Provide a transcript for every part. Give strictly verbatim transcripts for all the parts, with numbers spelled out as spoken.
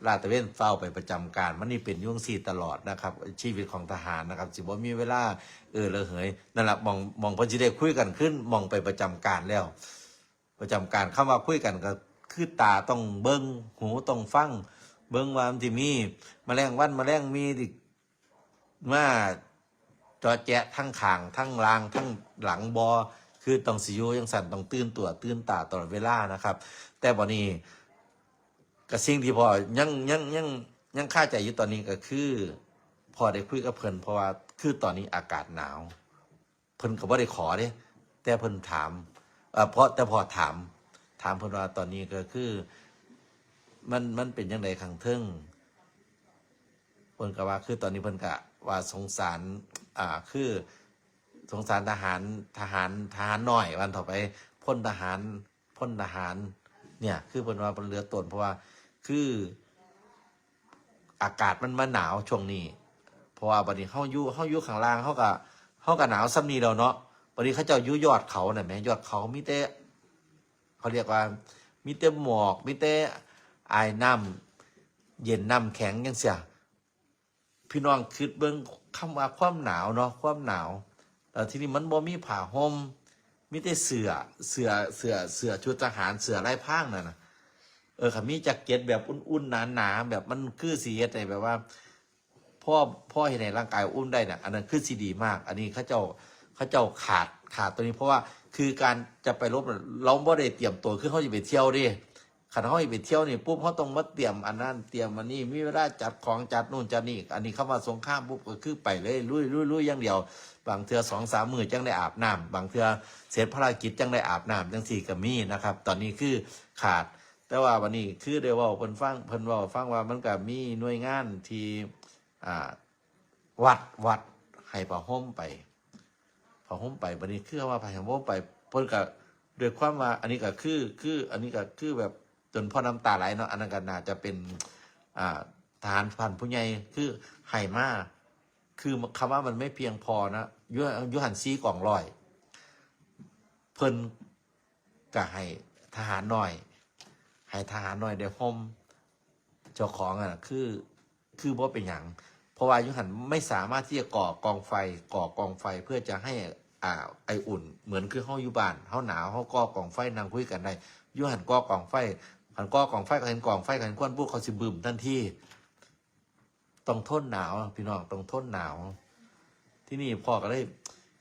ลาดตระเวน ฟ้าวไปประจำการ มันนี่เป็นอยู่จั่งซี้ตลอดนะครับ ชีวิตของทหารนะครับ สิบ่มีเวลา เออ ระเหย นั่นล่ะ หม่อง หม่องเพิ่นสิได้คุยกันคือหม่องไปประจำการแล้ว ประจำการ คำว่าคุยกันก็คือตาต้องเบิ่ง หูต้องฟัง เบิ่งว่ามันสิมีแมลงวันแมลงหวีที่มาเจาะแจะทั้งข้างทั้งล่างทั้งหลังบ่ คือต้องสิอยู่จั่งซั้น ต้องตื่นตัวตื่นตาตลอดเวลานะครับ แต่บัดนี้ ก็สิ่งที่พ่อยัง ยัง ยัง ยังคาใจอยู่ตอนนี้ก็คือ พ่อได้คุยกับเพิ่น เพราะว่าคือตอนนี้อากาศหนาว เพิ่นก็บ่ได้ขอเด้ แต่เพิ่นถาม เอ่อ เพราะแต่พ่อถาม ถามเพิ่นว่าตอนนี้ก็คือ มัน มันเป็นจั่งใดข้างเทิง เพิ่นก็ว่าคือตอนนี้เพิ่นก็ว่าสงสาร อ่า คือสงสารทหาร ทหาร ทหารน้อย ว่าซั่นเถาะไป พลทหาร พลทหาร เนี่ย คือเพิ่นว่าเพิ่นเหลือตน เพราะว่าคือ อากาศมันมาหนาวช่วงนี้ เพราะว่าบัดนี้เฮาอยู่ เฮาอยู่ข้างล่าง เฮาก็ เฮาก็หนาวส่ำนี้แล้วเนาะ บัดนี้เขาเจ้าอยู่ยอดเขานั่นแหม ยอดเขามีแต่ เขาเรียกว่า มีแต่หมอก มีแต่อายน้ำเย็นน้ำแข็งจั่งซี้ พี่น้องคิดเบิ่งคำว่าความหนาวเนาะ ความหนาว แล้วทีนี้มันบ่มีผ้าห่ม มีแต่เสื้อ เสื้อ เสื้อ เสื้อชุดทหาร เสื้อลายพรางนั่นน่ะ เออ คันมีแจ็คเก็ตแบบอุ่นๆ หนาๆ แบบมันคือสิเฮ็ดให้แบบว่า พอ พอเฮ็ดให้ร่างกายอุ่นได้น่ะ อันนั้นคือสิดีมาก อันนี้เขาเจ้า เขาเจ้าขาด ขาดตัวนี้ เพราะว่าคือการจะไปรบน่ะ เราบ่ได้เตรียมตัว คือเฮาสิไปเที่ยวเด้ คันเฮาสิไปเที่ยวนี่ปุ๊บ เฮาต้องมาเตรียมอันนั้น เตรียมอันนี้ มีเวลาจัดของ จัดนู่นจัดนี่ อันนี้คำว่าสงครามปุ๊บ ก็คือไปเลย ลุย ลุย ลุยอย่างเดียว บางเทื่อสองสามมื้อจั่งได้อาบน้ำ บางเทื่อเสร็จภารกิจจั่งได้อาบน้ำ จั่งซี้ก็มีนะครับ ตอนนี้คือขาด แต่ว่าบัดนี้คือได้เว้าเพิ่นฟัง เพิ่นเว้าฟังว่ามันก็มีหน่วยงานที่ อ่า วัด วัดให้ผ้าห่มไป ผ้าห่มไป บัดนี้คือว่าผ้าห่มไป เพิ่นก็ด้วยความว่า อันนี้ก็คือ คือ อันนี้ก็คือแบบจนพ่อน้ำตาไหลเนาะ อันนั้นก็น่าจะเป็น อ่า ทหารพันผู้ใหญ่ คือให้มา คือคำว่ามันไม่เพียงพอนะ อยู่ อยู่หั่นสี่กองร้อย เพิ่นก็ให้ทหารน้อย ให้ทหารน้อยได้ห่ม เจ้าของอะนะ คือ คือบ่เป็นหยัง เพราะว่าอยู่หั่นไม่สามารถที่จะก่อกองไฟ ก่อกองไฟเพื่อจะให้ อ่า ไออุ่น เหมือนคือเฮาอยู่บ้าน เฮาหนาว เฮาก่อกองไฟนั่งคุยกันได้ อยู่หั่นก่อกองไฟ คันก่อกองไฟ คันเห็นกองไฟ คันเห็นควันปุ๊บ เขาสิบึ้มทันที ต้องทนหนาว พี่น้อง ต้องทนหนาว ทีนี้พ่อก็เลย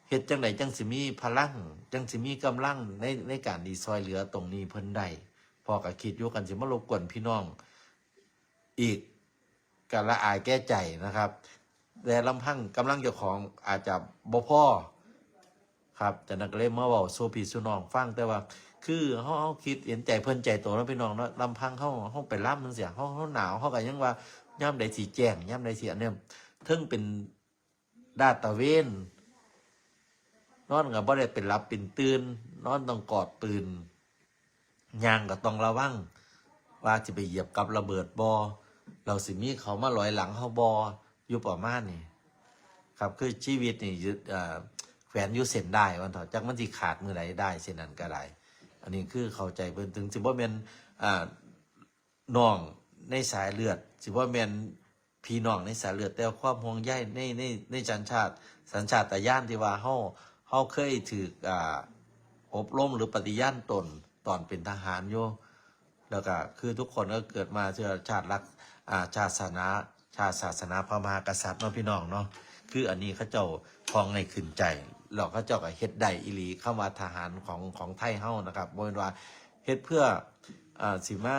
เฮ็ดจั่งใดจั่งสิมีพลัง จั่งสิมีกำลังใน ในการที่ซ่อยเหลือตรงนี้เพิ่นได้ พ่อก็คิดอยู่ คันสิมารบกวนพี่น้องอีก ก็ละอายแก่ใจนะครับ แต่ลำพังกำลังเจ้าของอาจจะบ่พอครับ จากนั้นก็เลยมาเว้าสู่พี่สู่น้องฟัง แต่ว่า คือเฮา เฮาคิดเห็นใจเพิ่นใจโตเนาะพี่น้องเนาะ ลำพังเฮา เฮาไปลำจั่งซี้ เฮา เฮาหนาว เฮาก็ยังว่ายามใดสิแจ้ง ยามใดสิอันเนี้ย เทิงเป็นลาดตระเวน นอนก็บ่ได้เป็นหลับเป็นตื่น นอนต้องกอดปืน ย่างก็ต้องระวัง ว่าสิไปเหยียบกับระเบิดบ่ แล้วสิมีเขามาลอยหลังเฮาบ่ อยู่ประมาณนี้ครับ คือชีวิตนี่อยู่ เอ่อ แขวนอยู่เส้นด้ายว่าซั่นเถาะ จักมันสิขาดมื้อใดด้ายเส้นนั้นก็ได้ อันนี้คือเข้าใจเพิ่น ถึงสิบ่แม่น อ่า น้องในสายเลือด สิบ่แม่นพี่น้องในสายเลือด แต่ความห่วงใยใน ใน ในสัญชาติ สัญชาตญาณที่ว่าเฮา เฮาเคยถูก อ่า อบรมหรือปฏิญาณตนตอนเป็นทหารอยู่ แล้วก็คือทุกคนก็เกิดมาเพื่อชาติรัก อ่า ชาติศาสนา ชาติศาสนาพระมหากษัตริย์เนาะพี่น้องเนาะ คืออันนี้เขาเจ้าพองในขึ้นใจ แล้วเขาเจ้าก็เฮ็ดได้อีหลี คำว่าทหารของ ของไทยเฮานะครับ บ่แม่นว่าเฮ็ดเพื่อ อ่า สิมา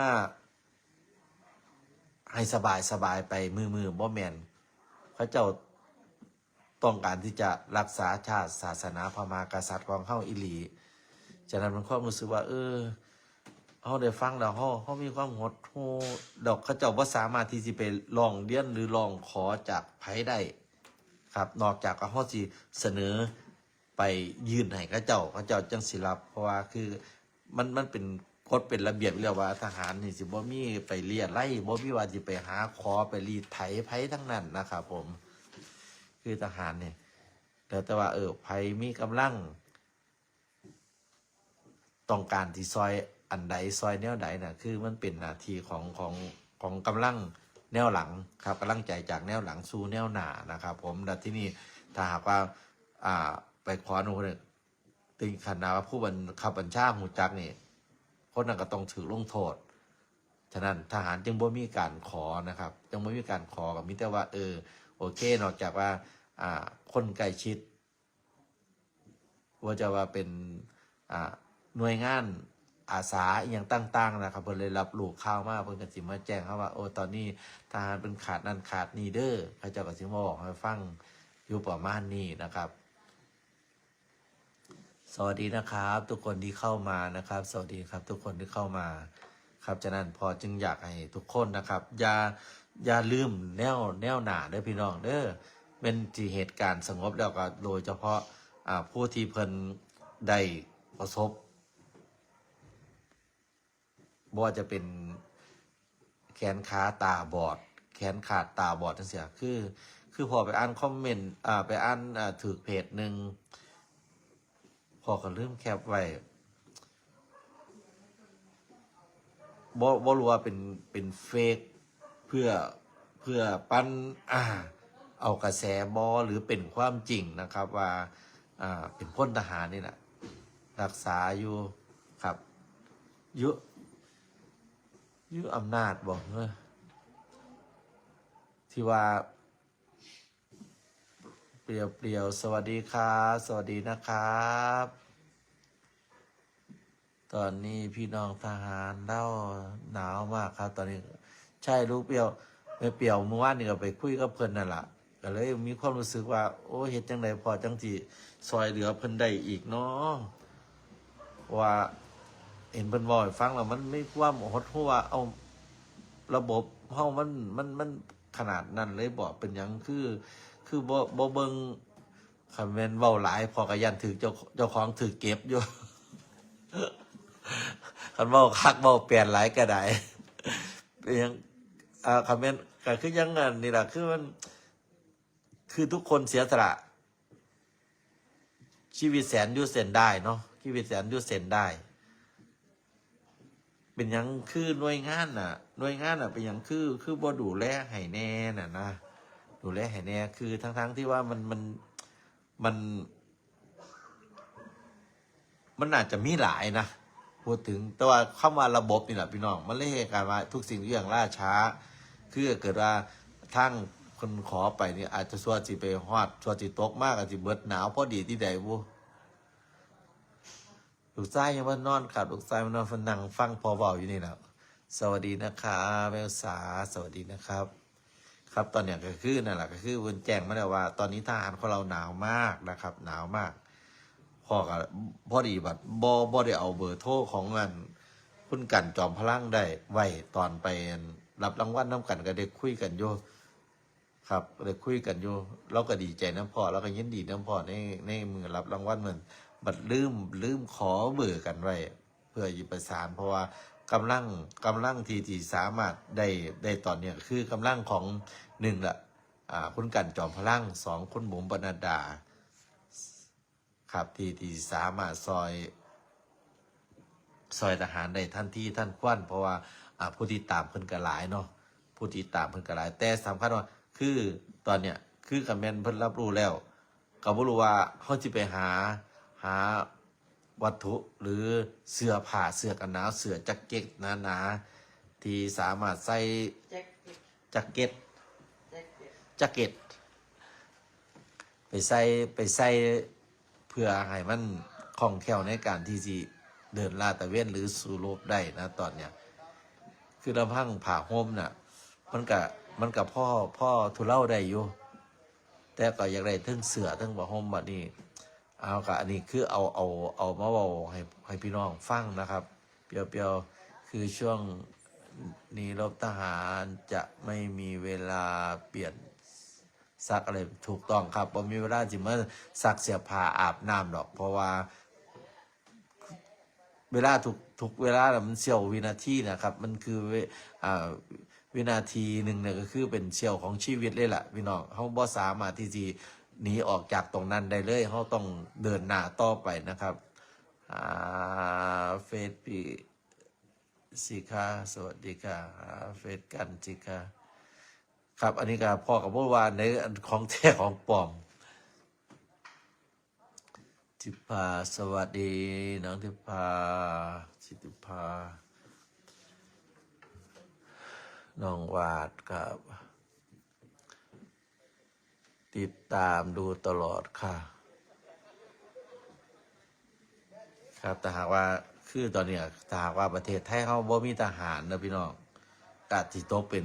ให้สบายสบายไปมื้อๆ บ่แม่น เขาเจ้าต้องการที่จะรักษาชาติศาสนาพระมหากษัตริย์ของเฮาอีหลี ฉะนั้นมันความรู้สึกว่า เออ เฮาได้ฟังแล้ว เฮา เฮามีความหดหู่ ดอกเขาเจ้าบ่สามารถที่สิไปร้องเรียนหรือร้องขอจากไผได้ครับ นอกจากว่าเฮาสิเสนอไปยื่นให้เขาเจ้า เขาเจ้าจั่งสิรับ เพราะว่าคือมัน มันเป็นกฎเป็นระเบียบอยู่แล้วว่าทหารนี่สิบ่มีไปเรียะไล่ บ่มีว่าสิไปหาขอไปรีดไถไผทั้งนั้นนะครับผม คือทหารนี่ แล้วแต่ว่า เออ ไผมีกำลัง ต้องการที่ซ่อยอันใดซ่อยแนวใดน่ะ คือมันเป็นหน้าที่ของ ของ ของกำลังแนวหลังครับ กำลังใจจากแนวหลังสู่แนวหน้านะครับผม แล้วที่นี่ถ้าหากว่า อ่า ไปขออนุญาต ถึงขนาดว่าผู้บังคับบัญชาฮู้จักนี่ คนนั้นก็ต้องถูกลงโทษ ฉะนั้นทหารจึงบ่มีการขอนะครับ จึงบ่มีการขอ ก็มีแต่ว่า เออ โอเค นอกจากว่า อ่า คนใกล้ชิด ว่าจะว่าเป็น อ่า หน่วยงานอาสาอหย่างต่างๆนะครับ เพิ่นเลยรับรู้ข่าวมา เพิ่นก็สิมาแจ้งเฮาว่า โอ้ ตอนนี้ทหารเพิ่นขาดนั่นขาดนี่เด้อ เขาเจ้าก็สิมาบอกให้ฟังอยู่ประมาณนี้นะครับ สวัสดีนะครับ ทุกคนที่เข้ามานะครับ สวัสดีครับ ทุกคนที่เข้ามาครับ ฉะนั้นพ่อจึงอยากให้ทุกคนนะครับ อย่า อย่าลืมแนว แนวหน้าเด้อพี่น้องเด้อ เป็นที่เหตุการณ์สงบแล้วก็โดยเฉพาะ อ่า ผู้ที่เพิ่นได้ประสบ บ่ว่าจะเป็นแขนขาตาบอด แขนขาดตาบอดจังซี้ คือ คือพ่อไปอ่านคอมเมนต์ อ่า ไปอ่าน อ่า ถืกเพจหนึ่ง พ่อก็ลืมแคปไว้ บ่ บ่รู้ว่าเป็น เป็นเฟก เพื่อ เพื่อปั้น อ่า เอากระแสบ่ หรือเป็นความจริงนะครับ ว่า อ่า เป็นพลทหารนี่แหละ รักษาอยู่ครับ อยู่ อยู่อำนาจบ่เฮ้อ ที่ว่า เปรียวๆ สวัสดีครับ สวัสดีนะครับ ตอนนี้พี่น้องทหารเล่าหนาวมากครับ ตอนนี้ ใช่ ลูกเปรียว แม่เปรียว เมื่อวานนี่ก็ไปคุยกับเพิ่นนั่นล่ะ ก็เลยมีความรู้สึกว่า โอ้ เฮ็ดจั่งใดพ่อจั่งสิซอยเหลือเพิ่นได้อีกเนาะ เพราะว่าเห็นเพิ่นเว้าให้ฟังแล้วมันมีความหดหู่ว่า เอ้า ระบบเฮามัน มัน มันขนาดนั้นเลยบ่ เป็นหยังคือ คือบ่ บ่เบิ่ง คันแม่นเว้าหลายพ่อก็ย้านถืกเจ้า เจ้าของถืกเก็บอยู่ คันเว้าคักเว้าแปนหลายก็ได้ เป็นหยัง อ่า คันแม่นก็คือยังอันนี้ล่ะ คือมัน คือทุกคนเสียสละ ชีวิตแสนอยู่เส้นได้เนาะ ชีวิตแสนอยู่เส้นได้ เป็นหยังคือหน่วยงานน่ะ หน่วยงานน่ะ เป็นหยังคือ คือบ่ดูแลให้แน่น่ะนะ ดูแลให้แน่ คือทั้งๆที่ว่ามัน มัน มัน มันอาจจะมีหลายนะ พูดถึง แต่ว่าคำว่าระบบนี่แหละพี่น้อง มันเลยเฮ็ดให้การว่าทุกสิ่งทุกอย่างล่าช้า คือเกิดว่าทางคนขอไปนี่อาจจะชั่วสิไปฮอด ชั่วสิตกมาก็สิเบิดหนาวพอดีที่ใดบุ ลูกชายยังบ่นอนครับ ลูกชายมานอนฟัง นั่งฟังพ่อเว้าอยู่นี่แหละ สวัสดีนะครับ แม่อุตสา สวัสดีนะครับ ครับ ตอนเนี้ยก็คือนั่นแหละ ก็คือเพิ่นแจ้งมาแล้วว่า ตอนนี้ทหารของเราหนาวมากนะครับ หนาวมาก พ่อก็พอดีบัดบ่ บ่ได้เอาเบอร์โทรของอัน คุณกันจอมพลังได้ไว้ ตอนไปรับรางวัลนำกันก็ได้คุยกันอยู่ ครับ ได้คุยกันอยู่ เราก็ดีใจนำพ่อ เราก็ยินดีนำพ่อใน ในมื้อรับรางวัลมื้อนั้น บัดลืม ลืมขอเบอร์กันไว้ เพื่อสิประสาน เพราะว่ากำลัง กำลังที่ ที่สามารถได้ ได้ตอนเนี้ย คือกำลังของ หนึ่งละ อ่า คุณกันจอมพลัง สอง คุณบุ๋มปนัดดา ครับ ที่ ที่สามารถซอย ซอยทหารได้ทันทีทันควัน เพราะว่า อ่า ผู้ติดตามเพิ่นก็หลายเนาะ ผู้ติดตามเพิ่นก็หลาย แต่สำคัญว่า คือตอนเนี้ย คือคันแม่นเพิ่นรับรู้แล้ว ก็บ่รู้ว่าเฮาสิไปหา หาวัตถุ หรือเสื้อผ้า เสื้อกันหนาว เสื้อแจ็คเก็ตหนาๆ ที่สามารถใส่ แจ็คเก็ต แจ็คเก็ต แจ็คเก็ต แจ็คเก็ต ไปใส่ ไปใส่ เพื่อให้มันคล่องแคล่วในการที่สิเดินลาดตระเวนหรือสู้รบได้นะ ตอนเนี้ย คือลำพังผ้าห่มน่ะ มันก็ มันก็พอ พอทุเลาได้อยู่ แต่ก็อยากได้เทิงเสื้อเทิงผ้าห่มบัดนี้ เอา ก็อันนี้คือเอา เอา เอามาเว้าให้ ให้พี่น้องฟังนะครับ เปรียวๆ คือช่วงนี้รบทหารจะไม่มีเวลาเปลี่ยนซักอะไร ถูกต้องครับ บ่มีเวลาสิมาซักเสื้อผ้าอาบน้ำดอก เพราะว่า เวลาทุก ทุกเวลาน่ะมันเสี้ยววินาทีนะครับ มันคือเว อ่า วินาทีหนึ่งเนี่ยก็คือเป็นเสี้ยวของชีวิตเลยล่ะพี่น้อง เฮาบ่สามารถที่สิหนีออกจากตรงนั้นได้เลย เฮาต้องเดินหน้าต่อไปนะครับ อ่า เฟซพี่ สิคะ สวัสดีค่ะ หาเฟซกันสิคะ ครับ อันนี้ก็พ่อก็บ่ว่าในอันของแท้ของปลอม ทิพา สวัสดี น้องทิพา สิทธิภา น้องหวาดครับ ติดตามดูตลอดค่ะ ครับ แต่หากว่า คือตอนเนี้ย ถ้าหากว่าประเทศไทยเฮาบ่มีทหารนะพี่น้อง ก็สิตกเป็น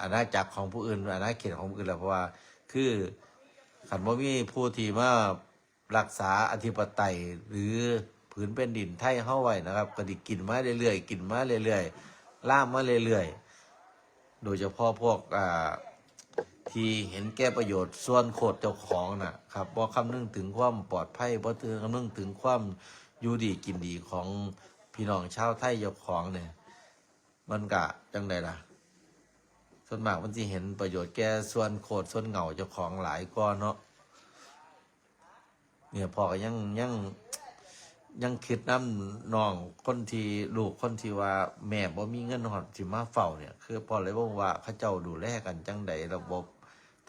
อาณาจักรของผู้อื่น อาณาเขตของผู้อื่นแล้ว เพราะว่า คือ คันบ่มีผู้ที่มารักษาอธิปไตย หรือผืนแผ่นดินไทยเฮาไว้นะครับ ก็สิกินมาเรื่อยๆ กินมาเรื่อยๆ ลามมาเรื่อยๆ โดยเฉพาะพวก อ่า ที่เห็นแก่ประโยชน์ส่วนโคตรเจ้าของน่ะครับ บ่คำนึงถึงความปลอดภัย บ่คำนึงถึงความอยู่ดีกินดีของพี่น้องชาวไทยเจ้าของเนี่ย มันกะจั่งใดล่ะ ส่วนมากมันสิเห็นประโยชน์แก่ส่วนโคตรส่วนเหง้าเจ้าของหลายกว่าเนาะ เนี่ยพ่อก็ยัง ยัง ยังคิดนำน้องคนที่ ลูกคนที่ว่าแม่บ่มีเงินฮอดสิมาเฝ้าเนี่ย คือพ่อเลยเบิ่งว่าเขาเจ้าดูแลกันจั่งใด ระบบ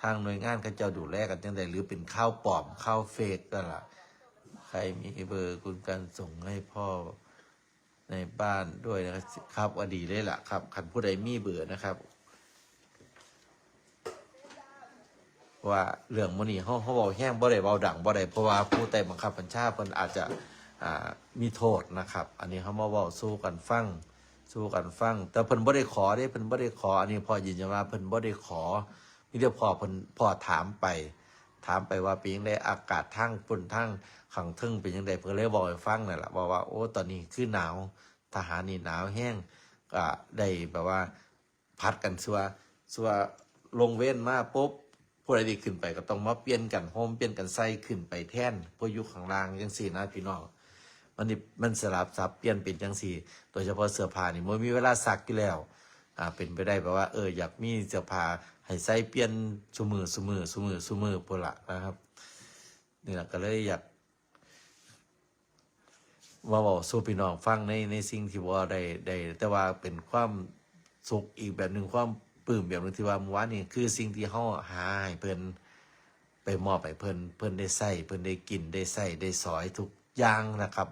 ทางหน่วยงานเขาเจ้าดูแลกันจั่งใด หรือเป็นข่าวปลอม ข่าวเฟกนั่นล่ะ ใครมีเบอร์คุณกันส่งให้พ่อในบ้านด้วยนะครับ ครับ ก็ดีเลยล่ะครับ คันผู้ใดมีเบอร์นะครับ ว่าเรื่องมื้อนี้เฮา เฮาเว้าแฮงบ่ได้ เว้าดังบ่ได้ เพราะว่าผู้ใต้บังคับบัญชาเพิ่นอาจจะ อ่า มีโทษนะครับ อันนี้เฮามาเว้าสู่กันฟัง สู่กันฟัง แต่เพิ่นบ่ได้ขอเด้ เพิ่นบ่ได้ขอ อันนี้พ่อยืนยันว่าเพิ่นบ่ได้ขอ มีแต่พ่อเพิ่น พ่อถามไป ถามไปว่าเป็นจั่งใด อากาศทางพุ้นทางข้างเทิงเป็นจั่งใด เพิ่นเลยเว้าให้ฟังนั่นล่ะ ว่า ว่า โอ้ ตอนนี้คือหนาว ทหารนี่หนาวแฮง ก็ได้แบบว่า ผัดกันซัว ซัวลงเวรมาปุ๊บ ผู้ใดที่ขึ้นไปก็ต้องมาเปลี่ยนกันห่ม เปลี่ยนกันใส่ขึ้นไปแทน ผู้อยู่ข้างล่างจั่งซี้นะพี่น้อง มันนี่ มันสลับสับเปลี่ยนเป็นจั่งซี้ โดยเฉพาะเสื้อผ้านี่บ่มีเวลาซักอยู่แล้ว อ่า เป็นไปได้แบบว่า เออ อยากมีเสื้อผ้าให้ใส่เปลี่ยนซุมื้อ ซุมื้อ ซุมื้อ ซุมื้อพู้นล่ะนะครับ นี่ล่ะก็เลยอยาก มาเว้าสู่พี่น้องฟังใน ในสิ่งที่บ่ได้ ได้ แต่ว่าเป็นความสุขอีกแบบหนึ่ง ความปลื้มแบบหนึ่งที่ว่ามื้อวานนี้คือสิ่งที่เฮาหาให้เพิ่น ไปมอบให้เพิ่น เพิ่นได้ใช้ เพิ่นได้กิน ได้ใช้ ได้สอยทุกอย่างนะครับ